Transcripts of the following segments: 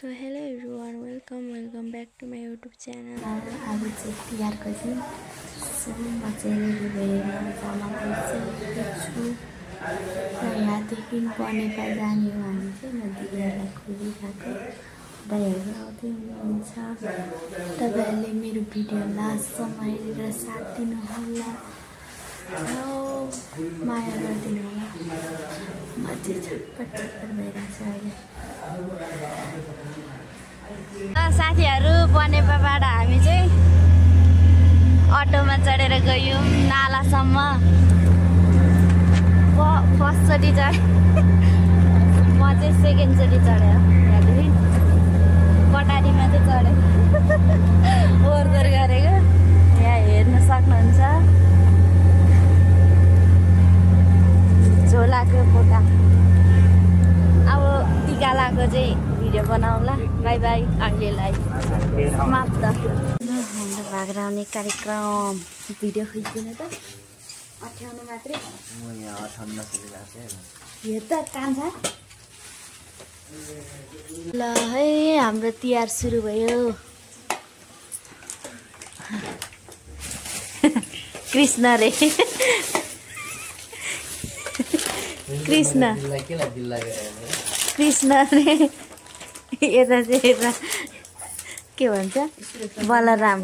So hello everyone, welcome back to my YouTube channel. आज चाहिँ तिहारको दिन सो म चाहिँ रेडी भएर जान गइसकेको छु र यहाँदेखि बनेपा जाने हो हामी चाहिँ म दिदीहरूलाई खोजिरहेको दाइहरू आउँदै हुनुहुन्छ तपाईँहरूले मेरो भिडियो लास्टसम्म हेरेर साथ दिनुहोला माया गरिदिनु होला म चाहिँ छटपट भइरहेको छु अहिले साथीहरु बनेपाबाट हामी चाहिँ अटोमा चढेर गयौं नालासम्म फर्स्ट चोटी चढे म चाहिँ सेकेन्ड चोटी चढे यहाँदेखि कटारीमा चाहिँ चढे ओरदोर गरेको यहाँ हेर्न सक्नुहुन्छ झोलाको फोटा अब टिका लगाएको चाहिँ भिडियो बनाउँला बाई बाई अहिलेलाई समाप्त हाम्रो भागेर आउने कार्यक्रम भिडियो खिच्दिन त अठ्याउनु मात्रै म यहाँ 58 सुनिरहेको छु यो त कान्छा ल है हाम्रो तिहार सुरु भयो कृष्ण रे कृष्ण कृष्ण रे यता चाहिँ यता के भन्छ बलराम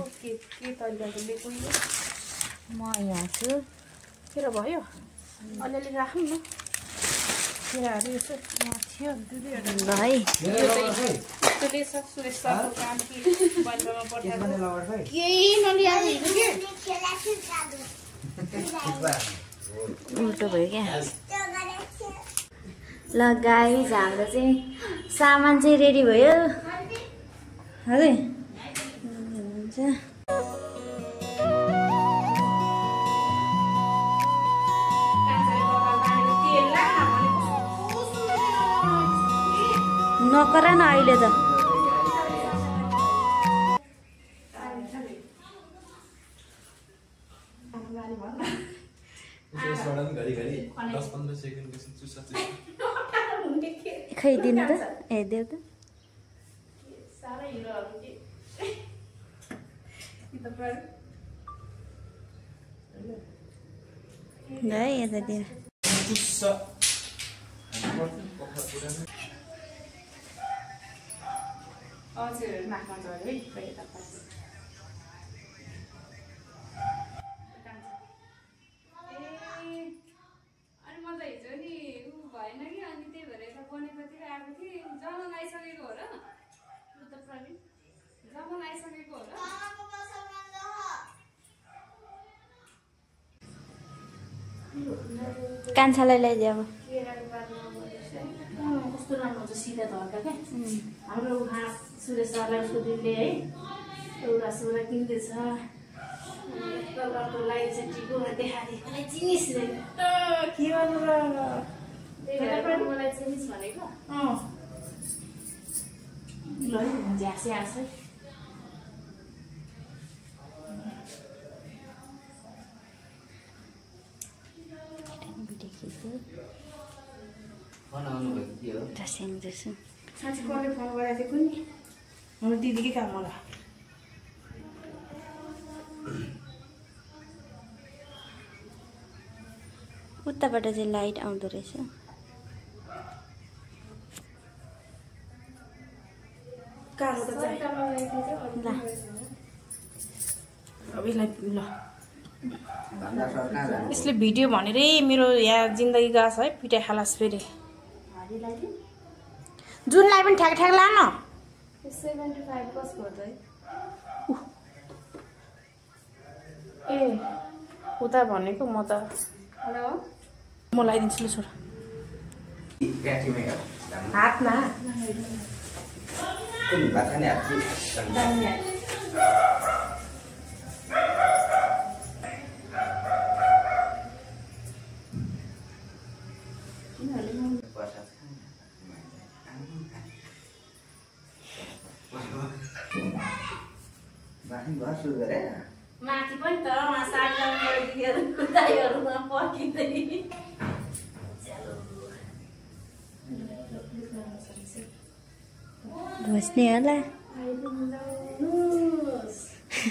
म यहाँ छु केरा भयो अलिअलि राखौँ न केराहरू यसो थियो ल है उल्टो भयो क्या ल गाइस हाम्रो चाहिँ सामान चाहिँ रेडी भयो हजुर नकर न अहिले त खैदिनु त ए देऊ त है यतातिर हजुर नाकमा झऱ्यो है अनि म त हिजो नि ऊ भएन कि अनि त्यही भएर यता बनेपातिर आएको थिएँ जमन आइसकेको हो र त प्रवीण जमन आइसकेको हो र कान्छालाई ल्याइदियो अब कस्तो राम्रो हुन्छ सिधा धर्का क्या हाम्रो उहाँ सुरेश सरलाई उसको दिदीले है एउटा सुरा किन्दैछ कलरको लाइट चाहिँ टिको देखाएको चिनिस रे के गर्नु र मलाई चिनिस भनेको ल झ्यासे आछ है साँच्ची कसले फोन गरेको थियो कुनै हाम्रो दिदीकै काम होला उताबाट चाहिँ लाइट आउँदो रहेछ ल यसले भिडियो भनेरै मेरो यहाँ जिन्दगी गएको छ है पिटाइ खालास फेरि जुनलाई पनि ठ्याक ठ्याक लान 75 कसको हो त ए उता भनेको म त हेलो म लगाइदिन्छु ल छोरा हातमा माथि पनि त साइडमा गइदिएर दाइहरुमा पर्किँदै घोस्ने होला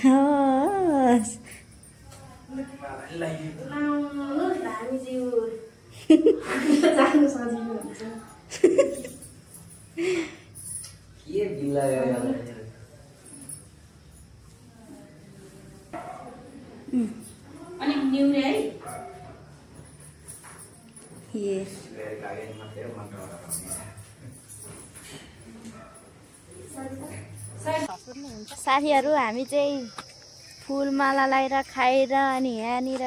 हस् के बिल्ला अनि न्युरे है यस साथीहरू हामी चाहिँ फुलमाला लगाएर खाएर अनि यहाँनिर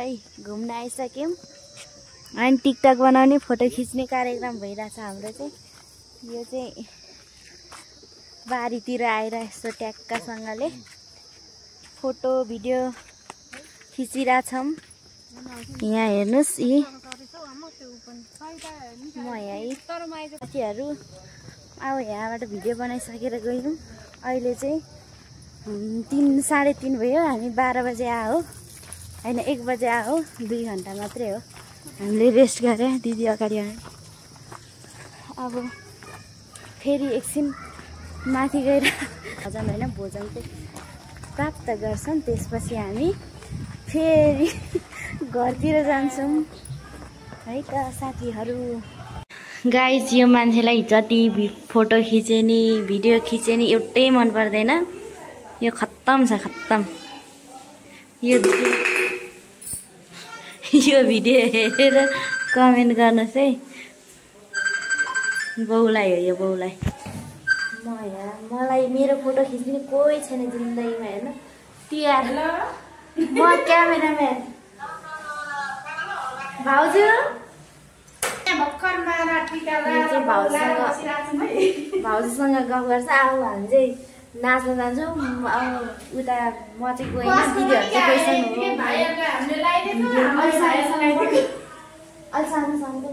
घुम्न आइसक्यौँ अनि टिकटक बनाउने फोटो खिच्ने कार्यक्रम भइरहेछ हाम्रो चाहिँ यो चाहिँ बारीतिर आएर यस्तो ट्याक्कासँगले फोटो भिडियो खिचिरहेछौँ यहाँ हेर्नुहोस् यी म यहीँ साथीहरू अब यहाँबाट भिडियो बनाइसकेर गयौँ अहिले चाहिँ 3-3:30 भयो हामी 12 बजे आयो होइन 1 बजे आयो 2 घन्टा मात्रै हो हामीले रेस्ट गरे दिदी अगाडि आयो अब फेरि एकछिन माथि गएर भोजन होइन भोजन चाहिँ प्राप्त गर्छौँ त्यसपछि हामी फेरि घरतिर जान्छौँ है त साथीहरू गाइस यो मान्छेलाई जति फोटो खिचे नि भिडियो खिचे नि एउटै मन पर्दैन यो खत्तम छ खत्तम यो भिडियो हेरेर कमेन्ट गर्नुहोस् है बाउलाई हो यो बाउलाई मलाई मेरो फोटो खिच्ने कोही छैन जिन्दगीमा हेर्नु तिहार म क्यामेराम्यान भाउजू भाउजूसँग गफ गर्छ अब हामी चाहिँ नाच्न जान्छौँ अब उता म चाहिँ गएन दिदीहरू चाहिँ गइसक्नु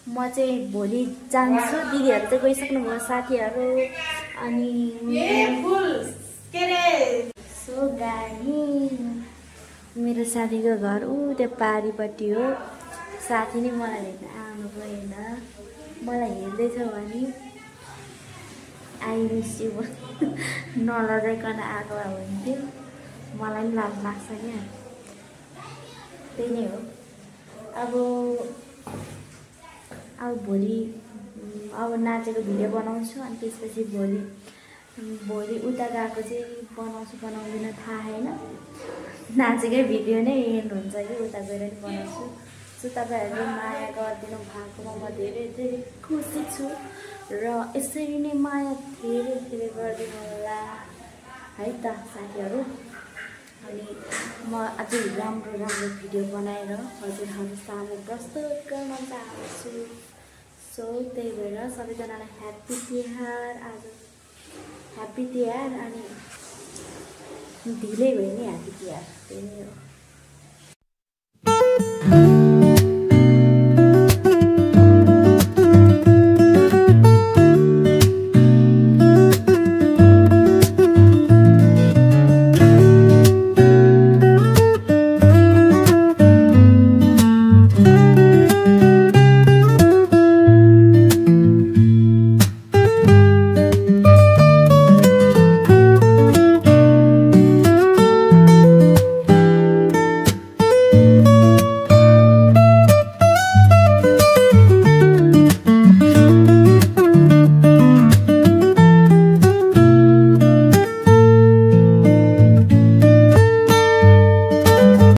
म चाहिँ भोलि जान्छु दिदीहरू चाहिँ गइसक्नुभयो साथीहरू अनि सो गाई मेरो साथीको घर त्यो पारिपट्टि हो साथी नै मलाई हेर्न आउनु भएन मलाई हेर्दैछौ भने आई मिस यु नलजाइकन आएको भए हुन्थ्यो मलाई पनि लाज लाग्छ क्या त्यही नै हो अब भोलि अब नाचेको भिडियो बनाउँछु अनि त्यसपछि भोलि उता गएको चाहिँ बनाउँछु बनाउँदिनँ थाहा छैन नाचेकै भिडियो नै एन्ड हुन्छ कि उता गएर नि बनाउँछु सो तपाईँहरूले माया गरिदिनु भएकोमा म धेरै धेरै खुसी छु र यसरी नै माया धेरै धेरै गरिदिनु होला है त साथीहरू अनि म अझै राम्रो भिडियो बनाएर हजुरहरू सामु प्रस्तुत गर्न चाहन्छु सो त्यही भएर सबैजनालाई ह्याप्पी तिहार आज ह्याप्पी तिहार अनि ढिलै भयो नि ह्याप्पी तिहार त्यही नै हो